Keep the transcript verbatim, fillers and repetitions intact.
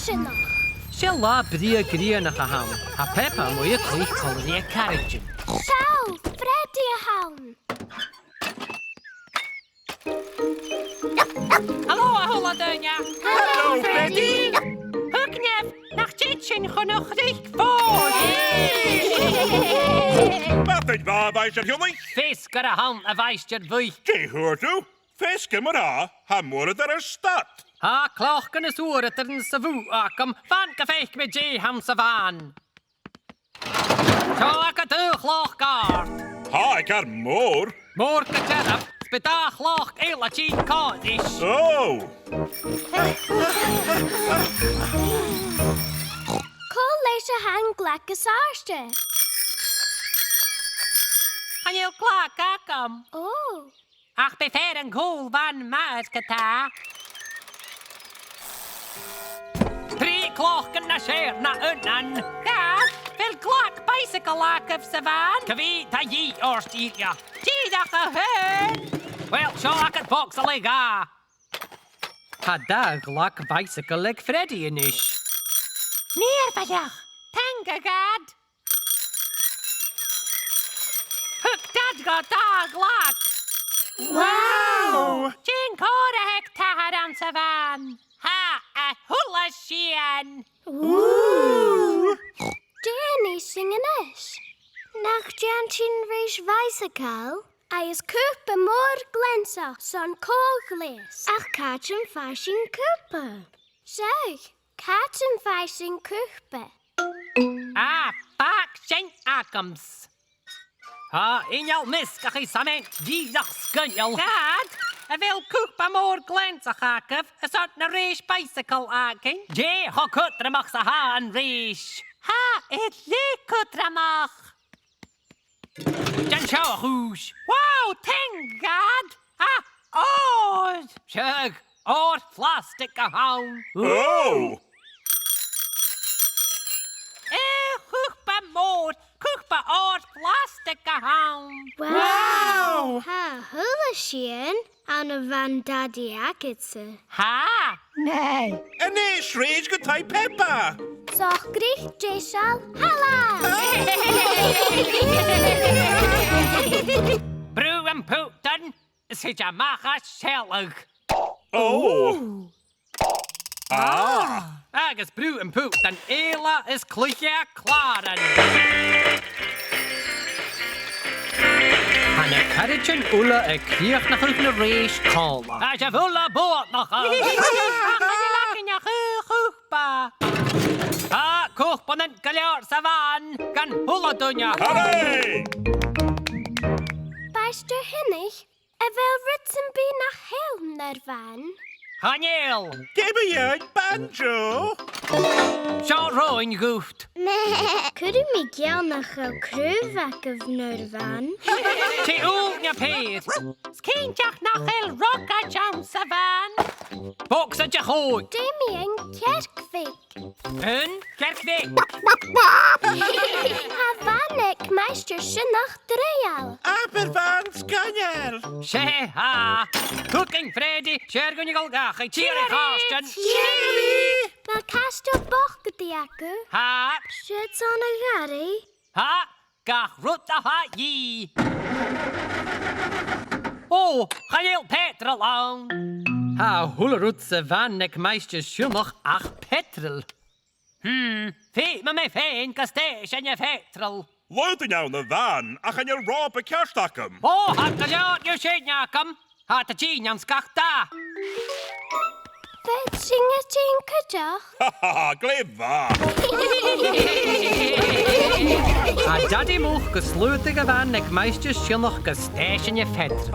Sionnach. 'S e latha brèagha grianach a th' ann. Tha Peppa a-muigh a' cluich còmhla ri a caraidean. Seall, Freddie a th' ann. Halò, a h-uile duine. Halò, Freddie. Thug nimh, nach tèid sinn chun a' chnuic mhòir? Madainn mhath, a Mhaighstir Shionnach. Feasgar a th' ann, a Mhaighstir Bhuidhe. Dè thuirt thu? Feasgar mar-thà, tha m' uaireadair air stad. Tha clocan is uaireadairean sa bhùth agam, fan gum faic mi dè th' anns a' bhan. Seo agad aon chloc àrd. Tha e car mòr. Mòr gu dearbh, 's bidh dà chloc eile a' tighinn còmhla ris. Ò! Cò leis a tha an glag as àirde? Chan eil glag agam. Ò. Ach bidh fear an cùl bhan math ge-tà. Trì clocan nas fheàrr na aonan. Dad, a bheil glag bicycle agaibh sa bhan? Cia mheud a tha ort, Ilia? Dìreach a h-aon. Uill, seo agad bogsa le dhà. Tha dà ghlag bicycle aig Freddie a-nis. Mìorbhaileach. Taing, a Dhad. Thug Dad dhomh dà ghlag. Wow! Dè an còrr a th' aig t' athair anns a' bhan? Tha a h-uile sìon. Ooh! Dè nì sinn a-nis? Nach dèan sinn rèis bhaidhsagal? Agus cupa mòr gleansach son co-ghleus. Ach càit am faigh sinn cupa? Seadh, càit am faigh sinn cupa? Ah, fàg sin agamsa. Tha inneal measgachadh samaint dìreach sgoinneil. Dad, a bheil cupa mòr gleansach agaibh airson na rèis bicycle againn? Dè cho cudromach 's a tha an rèis? Tha e glè chudromach. Dèan seo a chùis. Wow, taing, a Dhad! Tha òr! Seadh, òr phlastaig a th' ann. Oh! Eh, cupa mòr, cupa òr phlastaig a th' ann. Wow! Wow! Tha a h-uile sìon ann am bhan Dadaidh agadsa. Tha! Naidheachd. A-nis, rèis gu taigh Peppa. Socraich, deiseil, thalla! Brùth am putan, is thèid a-mach à sealladh. Oh. Ah. Agus brùth am putan eile is cluich e a clàran. Tha na caraidean uile a' crìochnachadh na rèis còmhla. Tha sibh uile buannachd. Chan eil againn ach aon chupa. Tha cupannan gu leòr sa bhan, gun a h-uile duine. Hooray! Maighstir Shionnach, a bheil rud sam bith nach eil nur bhan? Chan eil. Dè mu dheidhinn banjo? Seo romhainn dhut. Cuiridh mi geall nach eil craobh agaibh nur bhan. Tì ùine, a phear. 'S cinnteach nach eil rocaid anns a' bhan. Bogsa de chòig. Dè mu dheidhinn cearc bheag? An cearc bheag. Tha bhan aig Maighstir Sionnach draoidheil. Abair bhan sgoinneil. 'S e, tha. Thugainn, Freddie, 's fheàrr dhuinn a dhol dhachaigh. Tìoraidh, a chàirdean. Tìoraidh. A bheil caisteal bogadaidh agaibh? Tha. Siud son a' ghàrraidh? Tha, gach rud a tha dhìth. Ò, chan eil peatrail ann. Tha a h-uile rud sa bhan aig Maighstir Sionnach ach peatrail. Hmm, feumaidh mi faighinn gu stèisean a' pheatrail. Lùdainn ann a' bhan, ach chan eil ròpa ceart agam. Ò, tha gu leòr dhiubh sin agam. Tha iad a' tighinn anns gach dath. Faod sinn a' tighinn cuideachd? Ha, ha, ha, glè mhath. Tha Dadaidh Muc gus lùdaigeadh a' bhan aig Maighstir Sionnach gu stèisean a' pheatrail.